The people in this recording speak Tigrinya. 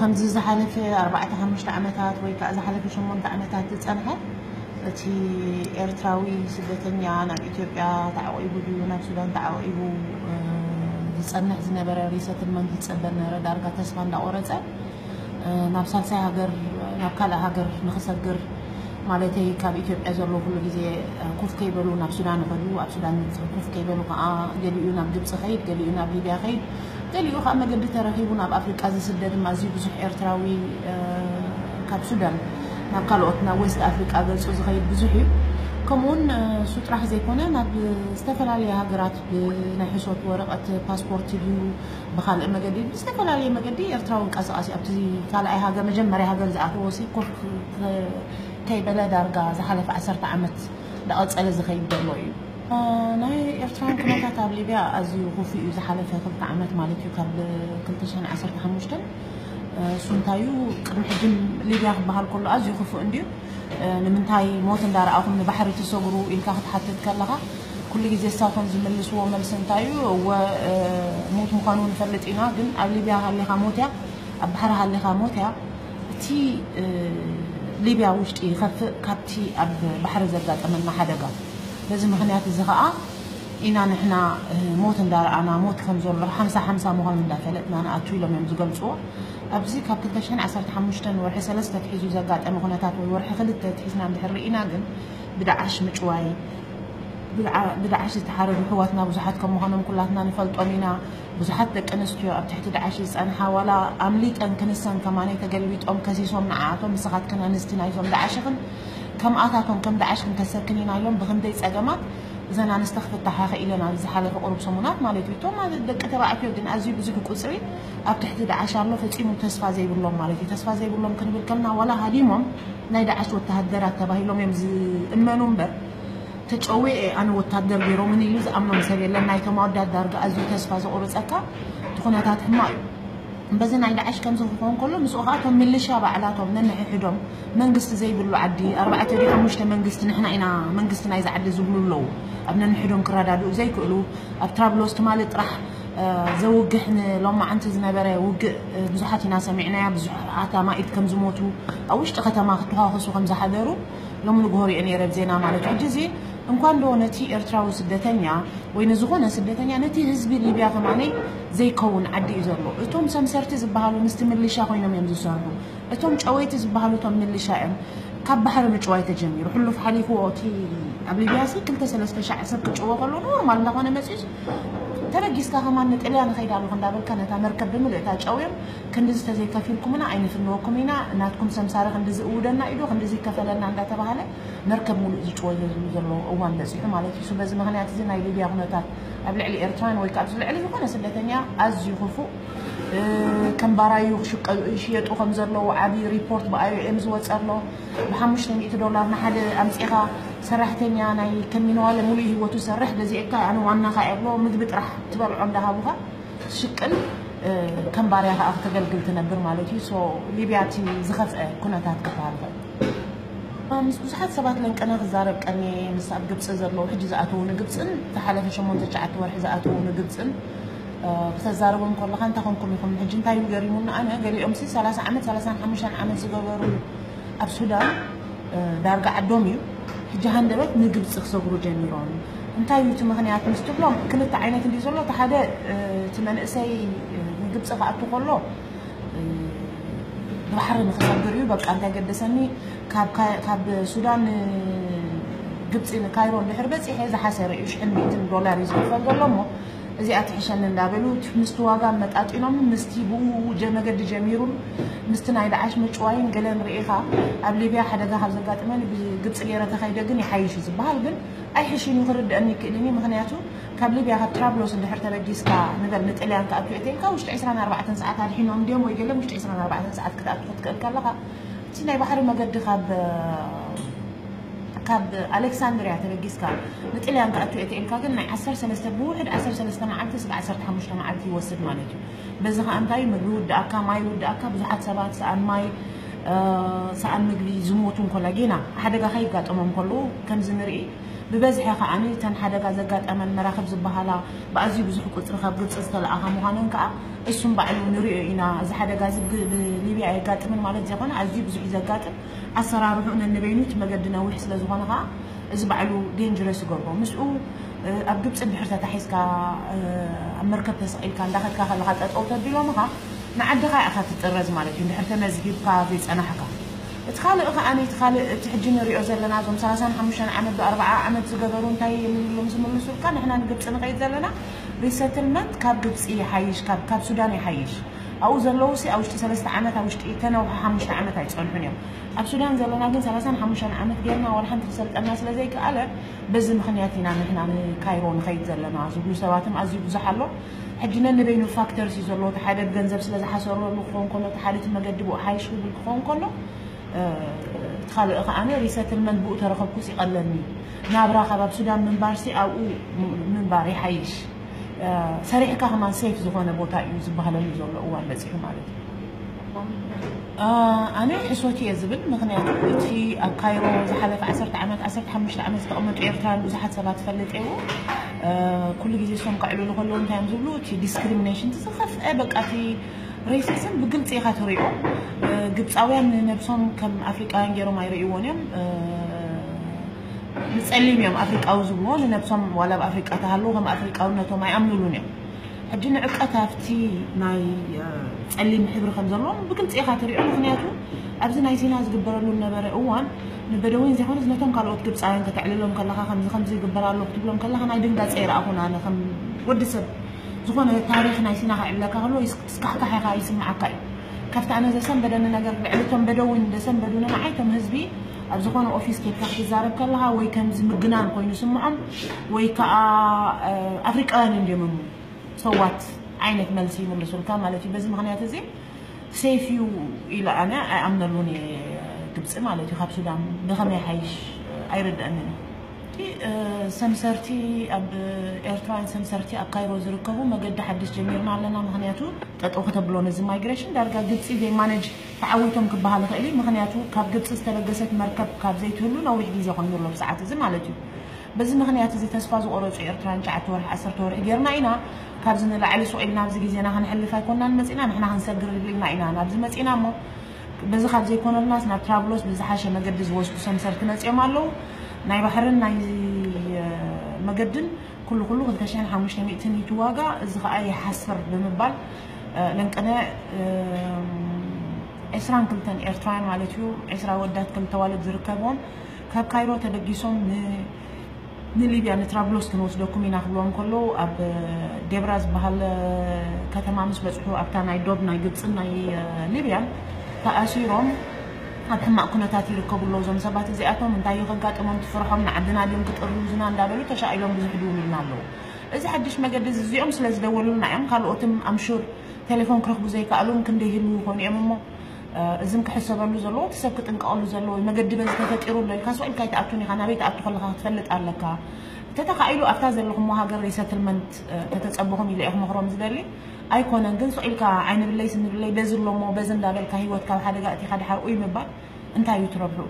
ከምዚ ዝሓለፈ ኣርባዕተ ሓሙሽተ ዓመታት ወይ ከዓ ዝሓለፈ ሸሞንተ ዓመታት ዝፀንሐ እቲ ኤርትራዊ ስደተኛ ናብ ኢትዮጵያ ተዓቂቡ ድዩ ናብ ሱዳን ተዓቂቡ ዝፀንሕ ዝነበረ ሪሰትልመንት ዝፀበል ነበረ። ዳርጋ ተስፋ እንዳቆረፀ ናብ ሳልሳይ ሃገር ናብ ካልእ ሃገር ንክሰግር ማለተይ ካብ ኢትዮጵያ ዘሎ ኩሉ ግዜ ኮፍ ከይበሉ ናብ ሱዳን ይኸዱ። ኣብ ሱዳን ኮፍ ከይበሉ ከዓ ገሊኡ ናብ ግብፂ ኸይድ፣ ገሊኡ ናብ ሊብያ ኸይድ፣ ገሊኡ ከዓ መገዲ ተረኺቡ ናብ ኣፍሪቃ ዝስደድ ድማ ኣዝዩ ብዙሕ ኤርትራዊ ካብ ሱዳን ናብ ካልኦት ናብ ዌስት ኣፍሪቃ ገፁ ዝኸይድ ብዙሕ እዩ። ከምኡውን እሱ ጥራሕ ዘይኮነ ናብ ዝተፈላለየ ሃገራት ብናይ ሕሶት ወረቐት ፓስፖርት ድዩ ብካልእ መገዲ ብዝተፈላለየ መገዲ ኤርትራዊ እንቀሳቐሲ ኣብቲ ካልኣይ ሃገር መጀመርያ ሃገር ዝኣተዎ ሲ ኮፍ ከይበለ ዳርጋ ዝሓለፈ ዓሰርተ ዓመት እንዳቐጸለ ዝኸይድ ዘሎ እዩ። ናይ ኤርትራን ኩነታት ኣብ ሊብያ ኣዝዩ ክፉእ እዩ። ዝሓለፈ ክልተ ዓመት ማለት እዩ ካብ ክልተ ሽሕን ዓሰርተ ሓሙሽተን እሱ እንታይ እዩ ቅድሚ ሕጂ ሊብያ ክበሃል ከሎ ኣዝዩ ክፉእ እንድዩ። ንምንታይ ሞት እንዳረኣኹም ንባሕሪ ትሰግሩ ኢልካ ክትሓትት ከለኻ ኩሉ ግዜ እሳቶም ዝምልስዎ መልሲ እንታይ እዩ? እወ ሞት ምዃኑ ንፈልጥ ኢና፣ ግን ኣብ ሊብያ ሃሊኻ ሞት እያ፣ ኣብ ባሕሪ ሃሊኻ ሞት እያ። እቲ ሊብያ ውሽጢ ይኸፍእ ካብቲ ኣብ ባሕሪ ዘጋጠመና ሓደጋ። በዚ ምኽንያት እዚ ኸዓ ኢና ንሕና ሞት እንዳረኣና ሞት ከም ዘሎ ሓምሳ ሓምሳ ምዃኑ እንዳፈለጥና ንኣቱ ኢሎም እዮም ዝገልፅዎ። ኣብዚ ካብ ክልተ ሽሕን ዓሰርተ ሓሙሽተን ወርሒ ሰለስተ ኣትሒዙ ዘጋጠመ ኩነታት ወይ ወርሒ ክልተ ኣትሒዝና እንድሕር ርኢና ግን ብደዓሽ ምጭዋይ ብደዓሽ ዝተሓረዱ ኣሕዋትና ብዙሓት ከም ምዃኖም ኩላትና ንፈልጦም ኢና። ብዙሓት ደቂ ኣንስትዮ ኣብ ትሕቲ ደዓሽ ዝጸንሓ ዋላ ኣምሊጠን ክንሰን ከማነይ ተገልቢጦም ከሲሶም ንዓኣቶም ንስኻትክን ኣንስቲ ናይዞም ደዓሽ ኢኽን ከምኣታቶም ከም ደዓሽ ክንከሰክን ኢና ኢሎም ብኽንደይ ጸገማት እዘን ኣንስቲ ክፍታሓ ክኢለን ኣብ ዝሓለፈ ቁሩብ ሰሙናት ማለት እዩ። እቶም ደቂ ተባዕትዮ ግን ኣዝዩ ብዙሕ ቁጽሪ ኣብ ትሕቲ ደዓሽ ኣሎ ፈጺሙ ተስፋ ዘይብሎም ማለት እዩ። ተስፋ ዘይብሎም ክንብል ከልና ዋላ ሃዲሞም ናይ ደዓሽ ወተሃደራት ተባሂሎም እዮም ዝእመኑ እምበር ተጨውየ ኣነ ወታደር ገይሮምን ኢሉ ዝኣምኖም ሰብ የለን። ናይቶም ኣወዳት ዳርጋ ኣዝዩ ተስፋ ዘቑርፀካ እቲ ኩነታት ሕማቕ እዩ። በዚ ናይ ዳዕሽ ከምዚ ክኸውን ከሎ ምስኡ ከዓ እቶም ምልሻ ባዕላቶም ነንሕሕዶም መንግስቲ ዘይብሉ ዓዲ ኣርባዕተ ድዩ ሓሙሽተ መንግስቲ ንሕና ኢና መንግስቲ ናይዚ ዓዲ ዝብሉ ኣለዉ። ኣብ ነንሕዶም ክረዳድኡ ዘይክእሉ ኣብ ትራብሎስ ትማሊ ጥራሕ ዘውግሕ ንሎማዓንቲ ዝነበረ ውግእ ብዙሓት ኢና ሰሚዕናያ። ብዙሓት ኣማኢት ከም ዝሞቱ ኣብ ውሽጢ ከተማ ክተኳኮሱ ከም ዝሓደሩ ሎሚ ንግሆ ሪኦ ነይረ ብዜና ማለት እዩ። ሕጂ እዚ እንኳን ዶ ነቲ ኤርትራዊ ስደተኛ ወይ ንዝኾነ ስደተኛ ነቲ ህዝቢ ሊብያ ከማነይ ዘይከውን ዓዲ እዩ ዘሎ። እቶም ሰምሰርቲ ዝበሃሉ ምስቲ ምልሻ ኮይኖም እዮም ዝሰርሑ። እቶም ጨወይቲ ዝበሃሉ እቶም ምልሻ እዮም። ካብ ባሕሪ ምጭዋይ ተጀሚሩ ሕሉፍ ሓሊፍዎ እቲ ኣብ ሊብያ ሲ ክልተ ሰለስተ ሻዕ ሰብ ክጭወ ከሎ ኖርማል እንዳኾነ መፂኡስ ተበጊስካ ከማን ንጥልያን እኸይድ ኣለኹ እንዳበልካ ነታ መርከብ ብምልእታ ጨውዮም ክንድዚ ተዘይከፊልኩምና ኣይንፍንወኩም ኢና፣ ናትኩም ሰምሳሪ ክንድዚ እውደና ኢዶ ክንድዚ ይከፈለና እንዳተባሃለ መርከብ ሙሉእ ዝጭወ ዘሎ እዋን በፂሑ ማለት እዩ። በዚ ምክንያት እዚ ናይ ሊብያ ኩነታት ኣብ ልዕሊ ኤርትራን ወይ ከኣ ኣብዚ ልዕሊ ዝኾነ ስደተኛ ኣዝዩ ክፉእ ከም ባራዩ ክሽየጡ ከም ዘለዉ ዓብዪ ሪፖርት ብኣይኦኤም ዝወፀ ኣሎ። ብሓሙሽተ ሚእቲ ዶላር ንሓደ ኣምፂኻ ሰራሕተኛ ናይ ከሚነዋለ ሙሉእ ህይወቱ ሰርሕ ገዚእካ ኣነ ዋናኻ እየ ብሎ ምግቢ ጥራሕ ትበልዖ እንዳሃቡኻ ትሽቅል ከም ባርያ ከዓ ክተገልግል ትነብር ማለት እዩ። ሶ ሊብያ እቲ ዝኸፍአ ኩነታት ክበሃል ይኽእል። ምስ ብዙሓት ሰባት ለንቀነ ክዛረብ ቀንየ ምስ ኣብ ግብፂ ዘለዉ ሕጂ ዝኣተዉ ንግብፅን ተሓለፈ ሸሞንተ ትሽዓተ ወርሒ ዝኣተዉ ንግብፅን ክተዛረቦም ከለኻ እንታይ ኮንኩም ኢኹም ሕጂ እንታይ እዩ ገሪሙና ኣነ ገሊኦም ሲ ሰላሳ ዓመት ሰላሳን ሓሙሽተን ዓመት ዝገበሩ ኣብ ሱዳን ዳርጋ ዓዶም እዩ። ሕጂ ሃንደበት ንግብፂ ክሰግሩ ጀሚሮም። እንታይ እዩ እቲ ምኽንያት ምስ ትብሎም ክልተ ዓይነት እንዲ ዘሎ እቲ ሓደ እቲ መንእሰይ ንግብፂ ክኣቱ ከሎ ብባሕሪ ንክሰግር እዩ። በቃ እንታይ ገደሰኒ ካብ ሱዳን ግብፂ ንካይሮ እንድሕር በፂሐ ዝሓሰረ እዩ ሽሕን ሚእትን ዶላር እዩ ዝክፈል ዘሎ እሞ እዚኣ ትሕሸኒ እንዳበሉ ምስቲ ዋጋ መጣጢኖም ምስቲ ብኡ መገዲ ጀሚሩን ምስቲ ናይ ዳዓሽ ምጭዋይን ገለን ርኢኻ ኣብ ሊብያ ሓደጋ ካብ ዘጋጥመኒ ብግብፂ ገይረ ተኸይደ ግን ይሓይሽ እዩ ዝበሃል ግን ኣይሕሽን እዩ ክርድአኒ ይክእልን እዩ። ምክንያቱ ካብ ሊብያ ካብ ትራብሎስ እንድሕር ተበጊስካ ንበል ንጥልያን ክኣቱ እየ ተልካ ውሽጢ ዕስራን ኣርባዕተን ሰዓት ኣድሒኖም ድዮም ወይ ገለ ውሽጢ ዕስራን ኣርባዕተን ሰዓት ክትኣቱ ክትክእል ከለኻ እቲ ናይ ባሕሪ መገዲ ካብ ካብ ኣሌክሳንድርያ ተበጊስካ ንጥልያን ክኣቱ እየ ተልካ ግን ናይ ዓሰርተ ሰለስተ ብውሕድ ዓሰርተ ሰለስተ መዓልቲ ስጋ ዓሰርተ ሓሙሽተ መዓልቲ ይወስድ ማለት እዩ። በዚ ከዓ እንታይ ምግቢ ውድኣካ ማይ ውድኣካ ብዙሓት ሰባት ሰኣን ማይ ሰኣን ምግቢ ዝሞቱ እንኮላ ጌና ሓደጋ ከይጋጠሞም ከለዉ ከምዚ ንርኢ ብበዝሒ ከዓኒ እተን ሓደጋ ዘጋጠመን መራኽብ ዝበሃላ ብኣዝዩ ብዙሕ ቁፅሪ ካብ ግብፂ ዝተለኣኻ ምዃነን ከዓ እሱም ባዕሉ ንሪኦ ኢና። እዚ ሓደጋ እዚ ብ- ብሊብያ ኣየጋጥምን ማለት ዘይኮነ ኣዝዩ ብዙሕ እዩ ዘጋጥም። ኣሰራርሑ ነንበይኑ እቲ መገዲ ነዊሕ ስለ ዝኾነ ከዓ እዚ ባዕሉ ዴንጀረስ ይገብሮ። ምስኡ ኣብ ግብፂ ድሕር ተታሒዝካ ኣብ መርከብ ተሰቂልካ እንዳኸድካ ከለካ ጠጠው ተቢሎምኻ ንዓድኻ ኢኻ ትጥረዝ ማለት እዩ። ድሕር ተመዝጊብካ ዘይፀናሕካ እቲ ካልእ ከዓኒ እቲ ካልእ እቲ ሕጂ ንሪኦ ዘለና እዞም ሰላሳን ሓሙሽተን ዓመት ዶ ኣርባዓ ዓመት ዝገበሩ እንታይ ይምልሉም ዝምልሱልካ ንሕና ንግብፂ ንኸይድ ዘለና ሪሰትልመንት ካብ ግብፂ ይሓይሽ ካብ ካብ ሱዳን ይሓይሽ። ኣብኡ ዘለዉ ሲ ኣብ ውሽጢ ሰለስተ ዓመት ኣብ ውሽጢ ተነውሑ ሓሙሽተ ዓመት ኣይፀንሑን እዮም። ኣብ ሱዳን ዘለና ግን ሰላሳን ሓሙሽተን ዓመት ጌርና ዋላ ሓንቲ ክሰልጠና ስለ ዘይከኣለ በዚ ምኽንያት ኢና ንሕና ንካይሮ ንኸይድ ዘለና ዝብሉ ሰባትም ኣዝዩ ብዙሕ ኣሎ። ሕጂ ነንበይኑ ፋክተርስ እዩ ዘለዎ። እቲ ሓደ ብገንዘብ ስለ ዝሓሰረሉ ክኸውን ከሎ እቲ ሓደ እቲ መገዲ ብኡ ሓይሽ ክብል ክኸውን ከሎ እቲ ካልእ ከዓነ ሪሰትልመንት ብኡ ተረኸብኩስ ይቐለኒ። ናብራ ካብ ኣብ ሱዳን ምንባርሲ ኣብኡ ምንባር ይሓይሽ። ሰሪሕካ ከማን ሴፍ ዝኾነ ቦታ እዩ ዝበሃለሉ ዘሎ እዋን በፂሑ ማለት እዩ። ኣነ ሕሶት እየ ዝብል ምክንያቱ እቲ ኣብ ካይሮ ዝሓለፈ ዓሰርተ ዓመት ዓሰርተ ሓሙሽተ ዓመት ዝተቐመጡ ኤርትራን ብዙሓት ሰባት ፈልጥ እዎ። ኩሉ ግዜ እሶም ከዕልሉ ከለዉ እንታይ እዮም ዝብሉ እቲ ዲስክሪሚኔሽን እቲ ዝኸፍአ በቃ እቲ ሬሲዝም ብግልፂ ኢኻ ትሪኦ። ግብፃውያን ንነብሶም ከም ኣፍሪቃውያን ገይሮም ኣይርእይዎን እዮም። ንፀሊም እዮም ኣፍሪቃዊ ዝብልዎ ንነብሶም ዋላ ኣብ ኣፍሪቃ ተሃለዉ ከም ኣፍሪቃውነቶም ኣይኣምኑሉን እዮም። ሕጂ ንዕቀት ኣብቲ ናይ ጸሊም ሕብሪ ከም ዘለዎም ብግልፂ ኢኻ ትሪኦ። ምክንያቱ ኣብዚ ናይ ሲና ዝግበረሉ ነበረ እዋን ንበደዊን ዘይኮነስ ነቶም ካልኦት ግብፃውያን ከተዕልሎም ከለካ ከምዚ ከምዚ ይግበር ኣሎ ክትብሎም ከለካ ናይ ድንጋፀ ይረኣኹን ኣነ ከም ወዲ ሰብ ዝኾነ ታሪክ ናይ ሲና ከዕልለካ ከሎ ስካሕካሕ ኢኻ ይስምዓካ እዩ። ካብቲ ኣነ ዘሰንበደኒ ነገር ልዕሊ እቶም በደዊን ዘሰንበዱኒ ንዓይ እቶም ህዝቢ ኣብ ዝኾነ ኦፊስ ኬድካ ክትዛረብ ከለካ ወይ ከምዚ ምግናን ኮይኑ ስምዖም ወይ ከዓ ኣፍሪቃውያን እንዲዮም እሞ ሰዋት ዓይነት መልሲ ይምልሱልካ ማለት እዩ። በዚ ምክንያት እዚ ሴፍ እዩ ኢለ ኣነ ኣይኣምነሉን እየ። ግብፂ ማለት እዩ ካብ ሱዳን ብኸመይ ሓይሽ ኣይርድአንን እዩ። እቲ ሰምሰርቲ ኣብ ኤርትራውያን ሰምሰርቲ ኣብ ካይሮ ዝርከቡ መገዲ ሓድሽ ጀሚርና ኣለና። ምክንያቱ ጠጠው ከተብሎ ነዚ ማይግሬሽን ዳርጋ ግብፂ ዘይማነጅ ተዓዊቶም ክበሃል ይኽእል እዩ። ምክንያቱ ካብ ግብፂ ዝተበገሰት መርከብ ካብ ዘይትህሉ ነዊሕ ግዜ ኮይኑ ኣሎ ብሰዓት እዚ ማለት እዩ። በዚ ምክንያት እዚ ተስፋ ዝቆረፁ ኤርትራን ትሽዓተ ወርሒ ዓሰርተ ወርሒ ጌርና ኢና። ካብዚ ንላዕሊ ሱቕ ኢልና ኣብዚ ግዜና ክንሕልፍ ኣይኮናን መፂና ንሕና ክንሰግር ድልና ኢና ናብዚ መፂና እሞ በዚ ካብ ዘይኮነልናስ ናብ ትራብሎስ ብዝሓሸ መገዲ ዝወስዱ ሰምሰርቲ መፂኦም ኣለዉ። ናይ ባሕርን ናይ መገድን ኩሉ ኩሉ ክልተ ሽሕን ሓሙሽተ ሚእትን እዩ ዋጋ። እዚ ከዓ ይሓስር ብምባል ለንቅነ ዕስራን ክልተን ኤርትራውያን ማለት እዩ ዕስራ ወዳት ክልተ ዋልድ ዝርከብዎም ካብ ካይሮ ተበጊሶም ንሊብያ ንትራብሎስ ክንወስደኩም ኢና ክብሎም ከለዉ ኣብ ዴብራ ዝበሃል ከተማ ምስ በፅሑ ኣብታ ናይ ዶብ ናይ ግብፅን ናይ ሊብያን ተኣሲሮም ኣብ ሕማቕ ኩነታት ይርከቡ ኣለዉ። እዞም ሰባት እዚኣቶም እንታይ እዩ ከጋጥሞም ትፍርሖም ንዓድና ድዮም ክጥርዙና እንዳበሉ ተሻኢሎም ብዙሕ ድውሉልና ኣለዉ። እዚ ሓድሽ መገዲ እዚ እዚኦም ስለ ዝደወሉልና እዮም። ካልኦትም ኣምሹር ቴሌፎን ክረኽቡ ዘይከኣሉን ክንደይ ህልዉ ይኾኑ እዮም እሞ እዝም ክሕሰበሉ ዘለዎ እቲ ሰብ ክጥንቀቐሉ ዘለዎ መገዲ በዚ ተፈጢሩ ኣሎ ኢልካ ስቕ ኢልካ ኣይትኣቱን ኢኻ። ናበይ ትኣቱ ከለኻ ክትፈልጥ ኣለካ። እንተተኻኢሉ ኣብታ ዘለኹሞ ሃገር ሪሰትልመንት ተተፀበኹም ኢለ እየ ክመኽሮም ዝደሊ። ኣይኮነን ግን ስቕ ኢልካ ዓይኒ ብለይ ስኒ ብለይ በዚ ኣሎሞ በዚ እንዳበልካ ሂወትካ ኣብ ሓደጋ እቲኻ ድሓር ኡይ ምባል እንታይ እዩ ትረብሑ?